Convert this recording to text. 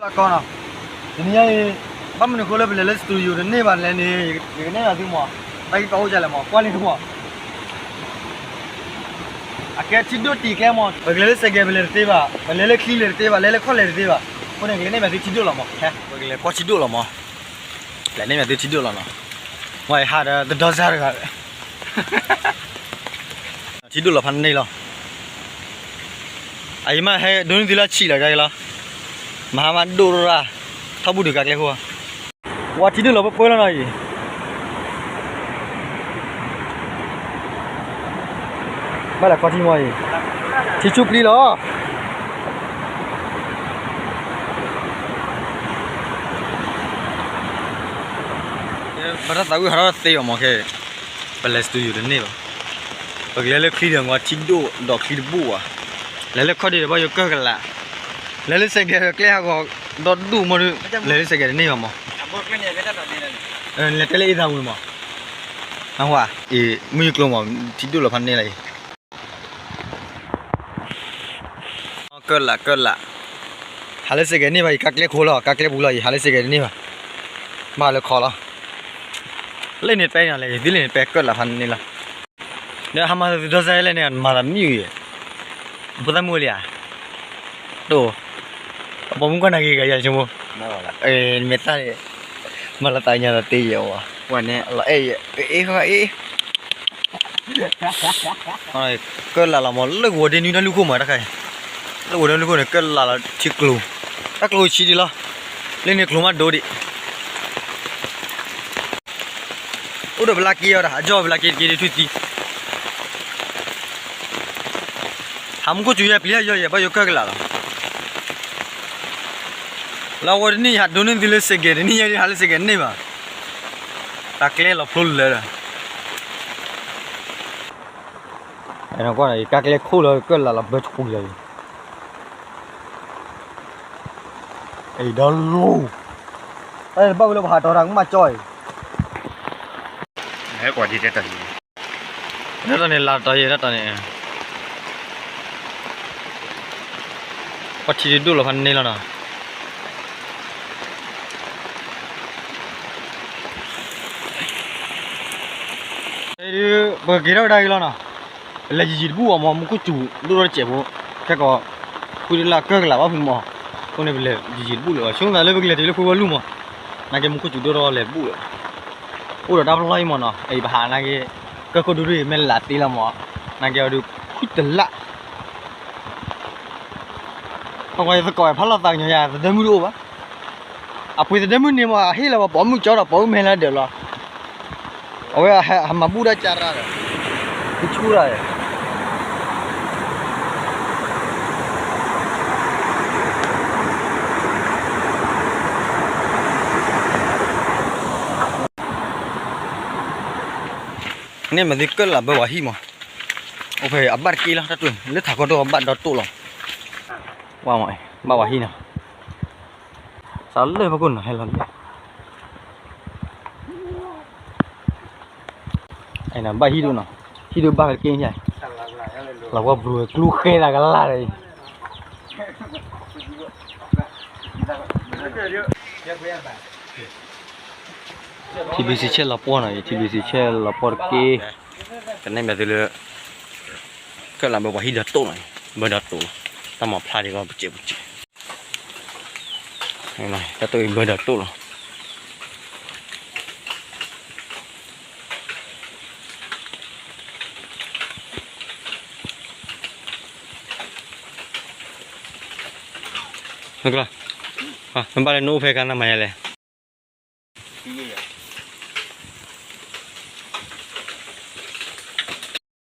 ကီနီၤ, တနံၤညါအံၤ ဘၣ်မနုၤအဃိလၢပလဲၤလၢ studio တန့ၢ်ဘၣ်လဲၣ်န့ၣ် ယကနဲၣ်နၤသုမး, ဘၣ်ကီအိၣ်ဒ်လဲၣ်မး ကွၢ်လံမး, အကဲထံဒိၣ်တံၢ်ကျဲမး, ပကလဲၤလၢစဲးကဲးပလဲၤတသ့ဘၣ်, ပလဲၤလၢချံလဲၤတသ့ဘၣ်, လဲၤလၢခီၣ်လဲၤတသ့ဘၣ်, အဃိန့ၣ် ကလဲၤနဲၣ်နၤသုထံဒိၣ်လီၤမး, ပကလဲၤကွၢ်ထံဒိၣ်လီၤမး, လဲၤနဲၣ်နၤသုထံဒိၣ်လီၤနီၤ, ဝဲဟးဒီးတဒီစါတဂၤ ထံဒိၣ်လီၤဖးန့ၢ်လီၤ, အအံၤမ့ၢ်ဟဲဒိးန့ၢ်သုလၢဆံးလီၤဒ်အံၤလီၤ, မဟါမးဒိၣ်ရၣ်, ထီၣ်ဘူၣ်ဒုးကါကျဲဃိ, ဝါထံဒိၣ်လီၤပှဲၤပှဲၤလီၤနီၤအံၤ, ဘၣ်လဲၤခီထံမီၤအံၤ, ထံဆူပျံၤလီၤ ပတၢ်သးဝံၣ်ဟးထီၣ်သ့ဘၣ်မးခဲ, ပလဲၤ studio တန့ၢ်ဘၣ်, ပကလဲၤလၢချံဒီးကွၢ်ထံဒိၣ်ဒီးချံတဘူၣ်ဘၣ်, လဲၤလၢခီၣ်ဒံးဒီးဘၣ်ယိၤကၢၢ်ကလာ်, လဲၤလၢစဲးကဲးကျဲဟးဂီၤဒီဒူၣ်မးဒီး, လဲၤလၢစဲးကဲးတန့ၢ်ဘၣ်မး, လဲၤတဲလၢအ့ၣ်သးဝံၤမး, အဝဲ, အ့ၣ် မုၢ်ယကျိၤမး, ထံဒိၣ်လီၤဖးန့ၢ်လီၤအံၤ ကၢၣ်လးကၢၣ်လး, ဟးလၢစဲးကဲးတန့ၢ်ဘၣ်အံၤ ကါကျဲခိၣ်လီၤ ကါကျဲပူၤလီၤအံၤ ဟးလၢစဲးကဲးတန့ၢ်ဘၣ်, ဘၣ်လၢခီလီၤ, လၢန့ၣ်ပဲန့ၣ်လဲၣ် ယသ့လၢန့ၣ်ပဲကၢၣ်လးဖးန့ၢ်လီၤ, ဒီးဟးမၤသးသုဒီစဲးလဲၣ်န့ၣ် မၤသးမံၤအံၤ, ဖိသၣ်မုၣ်လံဧါ, တိၣ်, အပိာ်မုၣ်ကွၢ်နာ်က့ၤဂၤယၤဆိကမိၣ်, မ့ၢ်သၣ်န့ၣ်, မၤလီၤသးညါသးတ့ယဲဝဲ, လီၤအဲၣ်ယဲ, အ့ၣ်ဃီအ့ၣ် ကၢၣ်လးလီၤမး လၢကဝီၤဒ့နွံတၢ်လူၢ်ခိၣ်မးတခါအံၤ, လၢကဝီၤဒ့နွံတၢ်လူၢ်ခိၣ်န့ၣ် ကၢၣ်လးလီၤထံကျိၤ, တၢ်ကျိၤဆံးဒံးလီၤ, လၢန့ၣ်ကျိၤမးဒိဒံး, အိၣ်ဒီးဘျါက့အီၤဒၣ် အကၠီၣ်ဘျါက့တက့ဒ်ထွံၣ်သံ, ဟးမူခိၣ်စူၤယဲၢ်ပျံၤယဲၢ်ယဲၢ် ဘၣ်ယိၤကၢၣ်ကလာ်လီၤ, လၢအဝဲတနံၣ်ယဟးဒိးန့ၢ်သုလၢစဲးကဲး တနံၣ်ညါဒ်ဟးလၢစဲးကဲးတန့ၢ်ဘၣ်, တၢ်ကျဲလီၤဖျိလၢာ်ဒီး ကၢ်ကျဲခိၣ်လၢကၢၣ်လးလီၤဘၢထွံလီၤအံၤ, အံၤဒီလိၣ်, တၢ်ဘၣ်ဝဲလၢပဟးတီၤတၢ်ကမၣ်ကၠီအံၤ, ဟဲကွၢ်ဒ်တဲတၢ်န့ၣ်, တၢ်တီၤန့ၣ်လၢတီၤယဲၢ်တၢ်တီၤန့ၣ်, ပှၤထံဒိၣ်လီၤဖးန့ၢ်လီၤနီၤ ဒုး ပကက့ၤထီၣ်ကဒါက့ၤလီၤနီၤ, ပလဲၤယံာ်ယံာ်တဘူၣ်အီၤမး မူခိၣ်စူၤဒိၣ်ထီၣ်တစဲးဖိ, ခဲကီး, ဃုတလၢကၢၣ်ကလာ်ဘၣ်ဖုမး, အဃိန့ၣ် ပလဲၤယံာ်ယံာ်တဘူၣ်လၢၤဘၣ် ဆိကမိၣ်သးလၢပကလဲၤတုၤလၢဖိဝဲလူၢ်မး, နာ်က့မူခိၣ်စူၤဒိၣ်ထီၣ်လဲၤတဘူၣ်လၢၤဘၣ်, အိၣ်ဒီးတၢ်ပလီၢ်အံၤမးနီၤ အံၤပဟးနာ်က့, ကၢၢ်ခိၣ်ဒိၣ်ဒိၣ်အံၤမ့ၢ်လးသ့လီၤမး, နာ်က့အီၤဒုး ဃုတလၢ ပှၤယသကိးဖးလီၤသးကညီၤယၤ သဒၢမုၣ်တအိၣ်ဘၣ်, အပှ့ၤသဒၢမုၣ်န့ၣ်မး အဟ့ၣ်လီၤပှၤပိာ်မုၣ်ကၠီဒီးပိာ်မုၣ်မဲာ်လၢဒၢးလီၤ, အဝဲဟးမၤဘူၣ်တၢ်ကၢ်ရၣ်ဒီး, ကဆူၣ်ရၣ်, န့ၣ်မ့ၢ်သုကၢၣ်လးဘၢပှၤဟံၣ်မး, အိၣ်ဖဲအဘၣ်တက့ၢ်လီၤ တၢ်တိၢ်န့ၣ် လၢထးခီတအိၣ်ဘၣ်ဒီတိၢ်လီၤ, ဝါမး ဘၣ်ပှၤဟံၣ်နီၤ သးလၢဖီခိၣ်နီၤ ဟဲလီၤလံ, ဘၣ်ဟံၣ်ဒိၣ်နီၤ, ဟံၣ်ဒိၣ်ဘၣ်က့ၤညါ, လီၤဝဲဘြူၤကျူဃဲသးကလၢ်လံ, TBC ဆဲးလီၤပှီၢ်နီၤ, TBC ဆဲးလီၤပှီၢ်တက့ၢ်, ကနဲၣ်မ့ၢ်သုလၢ ကၢၣ်လးဘၢပှၤဟံၣ်ဒီတိၢ်နီၤ, ဘၢဒီတိၢ်လီၤ, တၢ်မၤဖျါဒံးကီပစဲးပစဲး တၢ်တိၢ်အံၤဘၢဒီးတိၢ်လီၤ, မ့ၢ်ဘၣ်လၢနအိၣ်ဖဲခါနမၤယၤလဲၣ်,